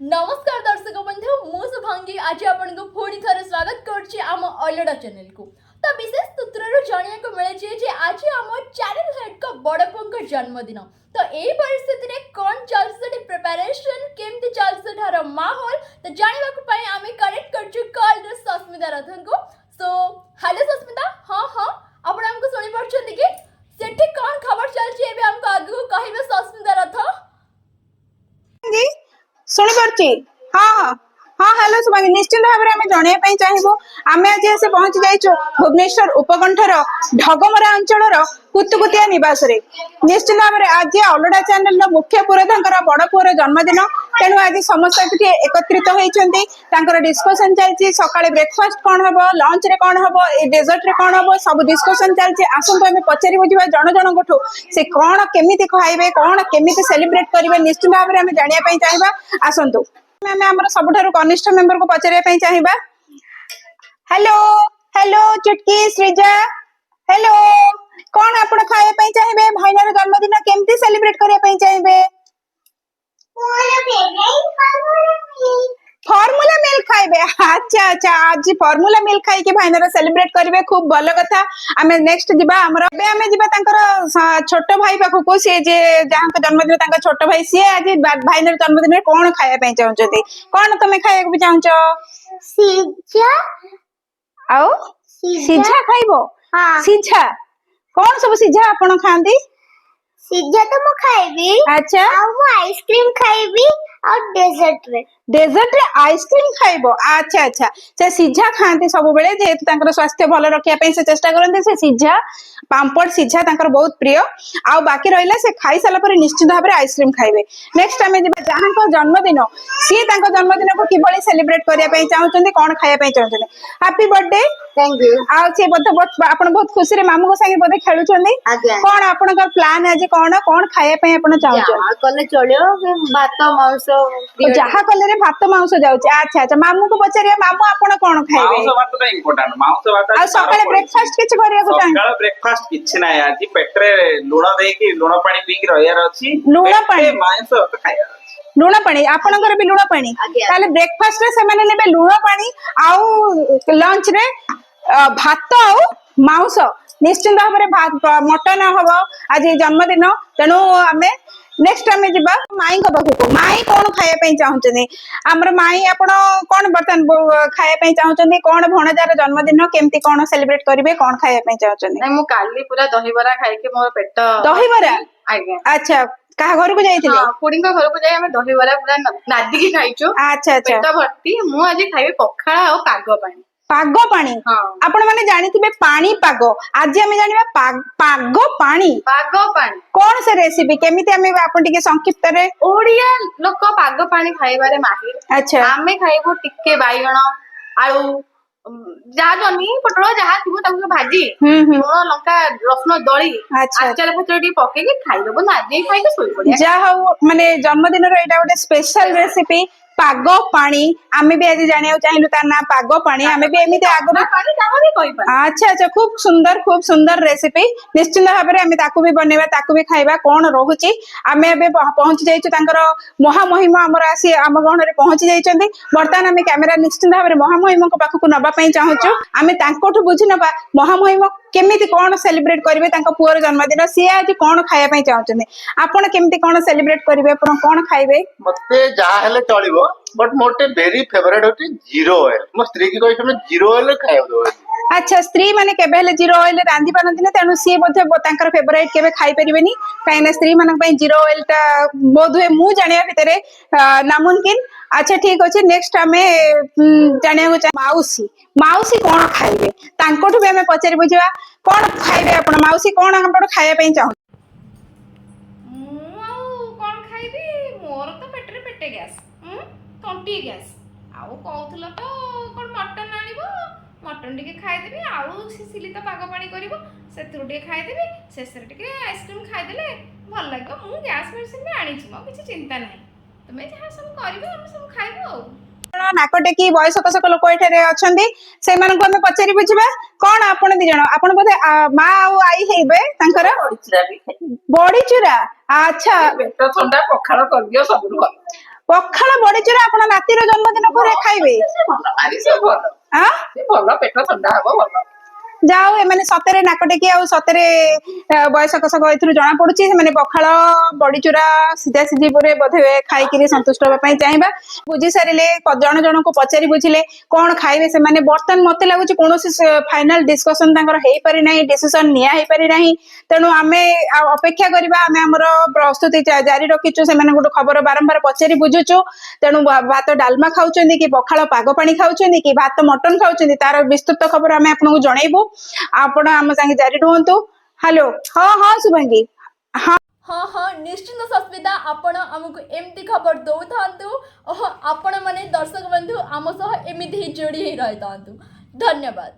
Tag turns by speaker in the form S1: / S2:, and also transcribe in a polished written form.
S1: ନମସ୍କାର ଦର୍ଶକ ବନ୍ଧୁ, ମୁଁ ଶୁଭାଙ୍ଗୀ ଆଜି ଆପଣଙ୍କୁ ପୁଣି ଥରେ ସ୍ୱାଗତ କରୁଛି ଆମ ଅଲଡ଼ା ଚ୍ୟାନେଲକୁ। ତ ବିଶେଷ ସୂତ୍ରରୁ ଜାଣିବାକୁ ମିଳିଛି ଯେ ଆଜି ଆମ ଚ୍ୟାନେଲ ହେଡ୍ଙ୍କ ବଡ଼ ପୁଅଙ୍କ ଜନ୍ମଦିନ। ତ ଏଇ ପରିସ୍ଥିତିରେ କ'ଣ ଚାଲିଛି ସେଠି ପ୍ରିପାରେସନ୍, କେମିତି ଚାଲିଛି ସେଠାର ମାହୋଲ, ତ ଜାଣିବାକୁ ପାଇଁ ଆମେ କନେକ୍ଟ କରୁଛୁ କଲ୍ରେ ସସ୍ମିତା ରଥଙ୍କୁ। ସୋ ହ୍ୟାଲୋ ସସ୍ମିତା, ହଁ, ଆପଣ ଆମକୁ ଶୁଣିପାରୁଛନ୍ତି କି? ସେଠି କ'ଣ ଖବର ଚାଲିଛି ଏବେ ଆମକୁ ଆଗକୁ କହିବେ ସସ୍ମିତା ରଥ।
S2: ଶୁଣିପାରୁଛି। ହଁ, ହ୍ୟାଲୋ ଶୁଭାଙ୍ଗୀ। ନିଶ୍ଚିନ୍ତ ଭାବରେ ଆମେ ଜଣେଇବା ପାଇଁ ଚାହିଁବୁ, ଆମେ ଆଜି ଆସି ପହଞ୍ଚି ଯାଇଛୁ ଭୁବନେଶ୍ୱର ଉପକଣ୍ଠର ଢଗମରା ଅଞ୍ଚଳର କୁତୁକୁତିଆ ନିବାସରେ। ନିଶ୍ଚିନ୍ତ ଭାବରେ ଆଜି ଅଲଡ଼ା ଚ୍ୟାନେଲର ମୁଖ୍ୟ ପୁରୋଧାଙ୍କର ବଡ ପୁଅର ଜନ୍ମଦିନ। ତେଣୁ ଆଜି ସମସ୍ତେ ଏଠି ଏକତ୍ରିତ ହେଇଛନ୍ତି। ତାଙ୍କର ଡିସ୍କସନ ଚାଲିଛି, ସକାଳେ ବ୍ରେକଫାଷ୍ଟ କଣ ହବ, ଲଞ୍ଚ ରେ କଣ ହବ, ଏ ଡେଜର୍ଟ ରେ କଣ ହବ, ସବୁ ଡିସ୍କସନ ଚାଲିଛି। ଆସନ୍ତୁ ଆମେ ପଚାରି ବୁଝିବା ଜଣ ଜଣଙ୍କଠୁ ସେ କଣ କେମିତି ଖାଇବେ, କଣ କେମିତି ସେଲିବ୍ରେଟ କରିବେ। ନିଶ୍ଚିନ୍ତ ଭାବରେ ଆମେ ଜାଣିବା ପାଇଁ ଚାହିଁବା। ଆସନ୍ତୁ ଆମେ ଆମର ସବୁଠାରୁ କନିଷ୍ଠ ମେମ୍ବରକୁ ପଚାରିବା ପାଇଁ ଚାହିଁବା। Hello, hello Chutki, Srija, hello. କଣ ଆପଣ ଖାଇବା ପାଇଁ ଚାହିଁବେ? ଭାଇନାର ଜନ୍ମଦିନ କେମିତି ସେଲିବ୍ରେଟ କରିବା ପାଇଁ ଚାହିଁବେ? ଫର୍ମୁଲା ମିଲ୍କ ଖାଇବେ? ଆଚ୍ଛା, ଆଜି ଫର୍ମୁଲା ମିଲ୍କ ଖାଇକି ଭାଇନାର ସେଲିବ୍ରେଟ କରିବେ। ଖୁବ ଭଲ କଥା। ଆମେ ନେକ୍ସଟ ଯିବା ଆମର, ଏବେ ଆମେ ଯିବା ତାଙ୍କର ଛୋଟ ଭାଇ ପାଖକୁ। ସିଏ ଯେ ଯାହାଙ୍କ ଜନ୍ମଦିନ, ତାଙ୍କ ଛୋଟ ଭାଇ, ସିଏ ଆଜି ଭାଇନାର ଜନ୍ମଦିନରେ କଣ ଖାଇବା ପାଇଁ ଚାହୁଁଛନ୍ତି? କଣ ତମେ ଖାଇବାକୁ ଚାହୁଁଛ?
S3: ସିଝା।
S2: ଆଉ? ସିଝା ଖାଇବ?
S3: ହଁ।
S2: ସିଝା କଣ ସବୁ ସିଝା ଆପଣ ଖାଆନ୍ତି?
S3: ସିଝା ତ ମୁଁ ଖାଇବି। ଆଉ ମୁଁ ଆଇସ୍କ୍ରିମ ଖାଇବି ଆଉ ଡେଜର୍ଟ ରେ।
S2: ଡେଜର୍ଟ ରେ ଆଇସ୍କ୍ରିମ ଖାଇବ? ଆଚ୍ଛା। ସେ ସିଝା ଖାଆନ୍ତି ସବୁବେଳେ, ଯେହେତୁ ତାଙ୍କର ସ୍ୱାସ୍ଥ୍ୟ ଭଲ ରଖିବା ପାଇଁ ସେ ଚେଷ୍ଟା କରନ୍ତି। ସେ ସିଝା, ପାମ୍ପଡ଼ ସିଝା ତାଙ୍କର ବହୁତ ପ୍ରିୟ। ଆଉ ବାକି ରହିଲା, ସେ ଖାଇ ସାରିଲା ପରେ ନିଶ୍ଚିତ ଭାବରେ ଆଇସ୍କ୍ରିମ ଖାଇବେ। ନେକ୍ସଟ ଆମେ ଯିବା, ଯାହାଙ୍କ ଜନ୍ମଦିନ, ସିଏ ତାଙ୍କ ଜନ୍ମଦିନକୁ କିଭଳି ସେଲିବ୍ରେଟ କରିବା ପାଇଁ ଚାହୁଁଛନ୍ତି, କଣ ଖାଇବା ପାଇଁ ଚାହୁଁଛନ୍ତି। Happy birthday.
S3: Thank you.
S2: ଆଉ ସିଏ ବୋଧେ ବହୁତ, ଆପଣ ବହୁତ ଖୁସିରେ ମାମୁଙ୍କ ସାଙ୍ଗେ ବୋଧେ ଖେଳୁଛନ୍ତି।
S3: ଆଜ୍ଞା।
S2: କଣ ଆପଣଙ୍କର ପ୍ଲାନ୍ ଆଜି, କଣ କଣ ଖାଇବା ପାଇଁ ଆପଣ ଚାହୁଁଛନ୍ତି?
S3: ଯାହା କଲେ ଚଳିବ, ଭାତ ମାଂସ।
S2: ଯାହା କଲେ ଭାତ ମାଂସ ଯାଉଛି। ଆଚ୍ଛା, ମାମୁଁକୁ ପଚାରିବା। ମାମୁଁ, ଆପଣ କଣ ଖାଇବେ?
S4: ମାଉଁସ ଭାତଟା ଇମ୍ପୋର୍ଟାଣ୍ଟ, ମାଉଁସ ଭାତ।
S2: ଆଉ ସକାଳେ ବ୍ରେକଫାଷ୍ଟ କିଛି କରିବାକୁ ଚାହେଁ?
S4: ସକାଳ ବ୍ରେକଫାଷ୍ଟ କିଛି ନାହିଁ। ଆଜି ପେଟରେ ଲୁଣ ଦେଇକି, ଲୁଣ ପାଣି ପିଇକି ରହିବାର ଅଛି।
S2: ଲୁଣ
S4: ପେଟେ
S2: ପାଣି?
S4: ମାଉଁସ ଭାତ ଖାଇବାର ଅଛି।
S2: ଲୁଣ ପାଣି, ଆପଣଙ୍କର ବି ଲୁଣ ପାଣି?
S3: ଆଜ୍ଞା।
S2: ତାହେଲେ ବ୍ରେକଫାଷ୍ଟ ରେ ସେମାନେ ନେବେ ଲୁଣ ପାଣି ଆଉ ଲଞ୍ଚ ରେ ଭାତ ଆଉ ମାଉଁସ। ନିଶ୍ଚିନ୍ତ ଭାବରେ ମଟନ ହବ, ଆଜି ଜନ୍ମଦିନ। ତେଣୁ ଆମେ ନେକ୍ସଟ ଆମେ ଯିବା ମାଇଁଙ୍କ ପାଖକୁ। ମାଇଁ କଣ ଖାଇବା ପାଇଁ ଚାହୁଁଛନ୍ତି? ଆମର ମାଇଁ, ଆପଣ କଣ ବର୍ତ୍ତମାନ ଖାଇବା ପାଇଁ ଚାହୁଁଛନ୍ତି? କଣ ଭଣଜାର ଜନ୍ମଦିନ, କେମିତି କଣ ସେଲିବ୍ରେଟ କରିବେ, କଣ ଖାଇବା ପାଇଁ ଚାହୁଁଛନ୍ତି?
S5: ନାଇଁ, ମୁଁ କାଲି ପୁରା ଦହିବରା ଖାଇକି ମୋର ପେଟ
S2: ଦହିବରା?
S5: ଆଜ୍ଞା।
S2: ଆଚ୍ଛା, କାହା ଘରକୁ ଯାଇଥିଲେ?
S5: ହଁ, ଖୁଡିଙ୍କ ଘରକୁ ଯାଇ ଆମେ ଦହିବରା ପୁରା ନାଦିକି ଖାଇଛୁ।
S2: ଆଚ୍ଛା ଆଚ୍ଛା
S5: ପେଟ ଭର୍ତ୍ତି। ମୁଁ ଆଜି ଖାଇବି ପଖାଳ ଆଉ ପାଗ ପାଣି।
S2: ପାଗ ପାଣି?
S5: ହଁ।
S2: ଆପଣ ମାନେ ଜାଣିଥିବେ ପାଣି ପାଗ, ଆଜି ଆମେ ଜାଣିବା ପାଗ ପାଣି।
S5: ପାଗ ପାଣି।
S2: କଣ ସେ ରେସିପି, କେମିତି ଆମେ, ଆପଣ ଟିକେ ସଂକ୍ଷିପ୍ତରେ।
S5: ଓଡିଆ ଲୋକ ପାଗ ପାଣି ଖାଇବାରେ ମାହିର। ଆମେ ଖାଇବୁ ଟିକେ ବାଇଗଣ, ଆଳୁ, ଯାହା ଜହ୍ନି ପୋଟଳ ଯାହା ଥିବ, ତାକୁ ସବୁ ଭାଜି
S2: ହୁଁ ହୁଁ
S5: ଲୁଣ ଲଙ୍କା ରସୁଣ ଦଳି ଆଚାର ଫାଚାର ଟିକେ ପକେଇକି ଖାଇଦବୁ, ନାଦିକି ଖାଇକି ଶୋଇପଡିବା।
S2: ଯାହା ହଉ, ମାନେ ଜନ୍ମଦିନର ଏଇଟା ଗୋଟେ ସ୍ପେଶାଲ ରେସିପି, ପାଗ ପାଣି। ଆମେ ବି ଆଜି ଜାଣିବାକୁ ଚାହିଁଲୁ ତା ନାଁ ପାଗ ପାଣି। ଆମେ ବି ଏମିତି ଆଗରୁ
S5: ପାଣି ଯାହା ବି କହିପାରିବ।
S2: ଆଚ୍ଛା, ଖୁବ ସୁନ୍ଦର, ଖୁବ ସୁନ୍ଦର ରେସିପି। ନିଶ୍ଚିନ୍ତ ଭାବରେ ଆମେ ତାକୁ ବି ବନେଇବା, ତାକୁ ବି ଖାଇବା। କଣ ରହୁଛି, ଆମେ ଏବେ ପହଞ୍ଚି ଯାଇଛୁ, ତାଙ୍କର ମହାମହିମ ଆମର ଆସି ଆମ ଗହଣରେ ପହଞ୍ଚି ଯାଇଛନ୍ତି। ବର୍ତ୍ତମାନ ଆମେ କ୍ୟାମେରା ନିଶ୍ଚିନ୍ତ ଭାବରେ ମହାମହିମଙ୍କ ପାଖକୁ ନବା ପାଇଁ ଚାହୁଁଛୁ। ଆମେ ତାଙ୍କଠୁ ବୁଝି ନବା ମହାମହିମ କେମିତି କଣ ସେଲିବ୍ରେଟ କରିବେ ତାଙ୍କ ପୁଅର ଜନ୍ମଦିନ, ସିଏ ଆଜି କଣ ଖାଇବା ପାଇଁ ଚାହୁଁଛନ୍ତି। ଆପଣ କେମିତି କଣ ସେଲିବ୍ରେଟ କରିବେ? ଆପଣ କଣ ଖାଇବେ?
S6: ମତେ ଯାହା ହେଲେ ଚଳିବ, ବଟ୍ ମୋର ଟିକେ ଭେରି ଫେଭରେଟ ହଉଛି ଜିରୋ ଅଏଲ। ମୋ ସ୍ତ୍ରୀ କି କହିଛି, ତମେ ଜିରୋ ଅଏଲ ଖାଇବାକୁ ଦବ ଆଜି।
S2: ଆଚ୍ଛା, ସ୍ତ୍ରୀ ମାନେ କେବେ ହେଲେ ଜିରୋ ଅଏଲ ରାନ୍ଧି ପାରନ୍ତିନି, ତେଣୁ ସିଏ ବୋଧେ ତାଙ୍କର ଫେଭରାଇଟ କେବେ ଖାଇପାରିବେନି, କାହିଁକିନା ସ୍ତ୍ରୀ ମାନଙ୍କ ପାଇଁ ଜିରୋ ଅଏଲ ଟା ବୋଧହୁଏ ମୁଁ ଜାଣିବା ଭିତରେ ନାମୁମକିନ। ଆଚ୍ଛା, ଠିକ ଅଛି। ନେକ୍ସଟ ଆମେ ଜାଣିବାକୁ ଚାହିଁ ମାଉସୀ, ମାଉସୀ କଣ ଖାଇବେ, ତାଙ୍କଠୁ ବି ଆମେ ପଚାରି ବୁଝିବା। କଣ ଖାଇବେ ଆପଣ ମାଉସୀ? କଣ ଆପଣ ଖାଇବା ପାଇଁ ଚାହୁଁଛନ୍ତି?
S7: ମୁଁ ଆଉ କ'ଣ ଖାଇବି? ମୋର ତ ପେଟରେ ପେଟେ ଗ୍ୟାସ୍, ତଣ୍ଟି ଗ୍ୟାସ୍। ଆଉ କହୁଥିଲ ତ କ'ଣ ମଟନ୍ ଆଣିବ, ମଟନ୍ ଟିକେ ଖାଇଦେବି। ଆଉ ସିଲି ତ ପାଗ ପାଣି କରିବ, ସେଥିରୁ ଟିକେ ଖାଇଦେବି। ଶେଷରେ ଟିକେ ଆଇସ୍କ୍ରିମ୍ ଖାଇଦେଲେ ଭଲ ଲାଗିବ। ମୁଁ ଗ୍ୟାସ୍ ମେଡ଼ିସିନ୍ ବି ଆଣିଛି, ମୋ କିଛି ଚିନ୍ତା ନାହିଁ। ତୁମେ ଯାହା ସବୁ କରିବ, ଆମେ ସବୁ ଖାଇବୁ ଆଉ।
S2: ନାକ ଟେକି ବୟସକ ସକ ଲୋକ ଏଠାରେ ଅଛନ୍ତି, ସେମାନଙ୍କୁ ଆମେ ପଚାରି ବୁଝିବା। କଣ ଆପଣ ଦି ଜଣ, ଆପଣ ବୋଧେ ମା ଆଉ ଆଈ ହେଇବେ ତାଙ୍କର? ବଡି ଚୁରା, ଆଚ୍ଛା।
S8: ପେଟ ଥଣ୍ଡା, ପଖାଳ କରିଦିଅ, ସବୁଠୁ ଭଲ।
S2: ପଖାଳ ବଡିଚୁରା ଆପଣ ନାତିର ଜନ୍ମଦିନ ପରେ ଖାଇବେ?
S8: ସେ ଭଲ, ଭାରି ସେ ଭଲ।
S2: ଆଁ?
S8: ସେ ଭଲ, ପେଟ ଥଣ୍ଡା ହବ, ଭଲ।
S2: ଯାଉ, ଏମାନେ ସତରେ ନାକଟେକି ଆଉ ସତରେ ବୟସ କଷକ ଏଥିରୁ ଜଣା ପଡୁଛି। ସେମାନେ ପଖାଳ ବଡିଚୁରା ସିଝା ସିଝି ପରେ ବୋଧେ ଖାଇକିରି ସନ୍ତୁଷ୍ଟ ହେବା ପାଇଁ ଚାହିଁବା। ବୁଝି ସାରିଲେ, ଜଣ ଜଣଙ୍କୁ ପଚାରି ବୁଝିଲେ କଣ ଖାଇବେ ସେମାନେ। ବର୍ତ୍ତମାନ ମତେ ଲାଗୁଛି କୌଣସି ଫାଇନାଲ ଡିସ୍କସନ ତାଙ୍କର ହେଇପାରି ନାହିଁ, ଡିସିସନ ନିଆ ହେଇପାରି ନାହିଁ। ତେଣୁ ଆମେ ଆଉ ଅପେକ୍ଷା କରିବା। ଆମେ ଆମର ପ୍ରସ୍ତୁତି ଜାରି ରଖିଛୁ, ସେମାନଙ୍କଠୁ ଖବର ବାରମ୍ବାର ପଚାରି ବୁଝୁଛୁ। ତେଣୁ ଭାତ ଡାଲମା ଖାଉଛନ୍ତି କି ପଖାଳ ପାଗ ପାଣି ଖାଉଛନ୍ତି କି ଭାତ ମଟନ ଖାଉଛନ୍ତି, ତାର ବିସ୍ତୃତ ଖବର ଆମେ ଆପଣଙ୍କୁ ଜଣେଇବୁ। ଆପଣ ଆମ ସାଙ୍ଗେ ଜାରି ରୁହନ୍ତୁ। ହ୍ୟାଲୋ, ହଁ ହଁ ଶୁଭାଙ୍ଗୀ, ହଁ।
S1: ହଁ ହଁ ନିଶ୍ଚିନ୍ତ ସସ୍ମିତା, ଆପଣ ଆମକୁ ଏମିତି ଖବର ଦଉଥାନ୍ତୁ ଓ ଆପଣମାନେ ଦର୍ଶକ ବନ୍ଧୁ ଆମ ସହ ଏମିତି ହିଁ ଯୋଡ଼ି ହେଇ ରହିଥାନ୍ତୁ। ଧନ୍ୟବାଦ।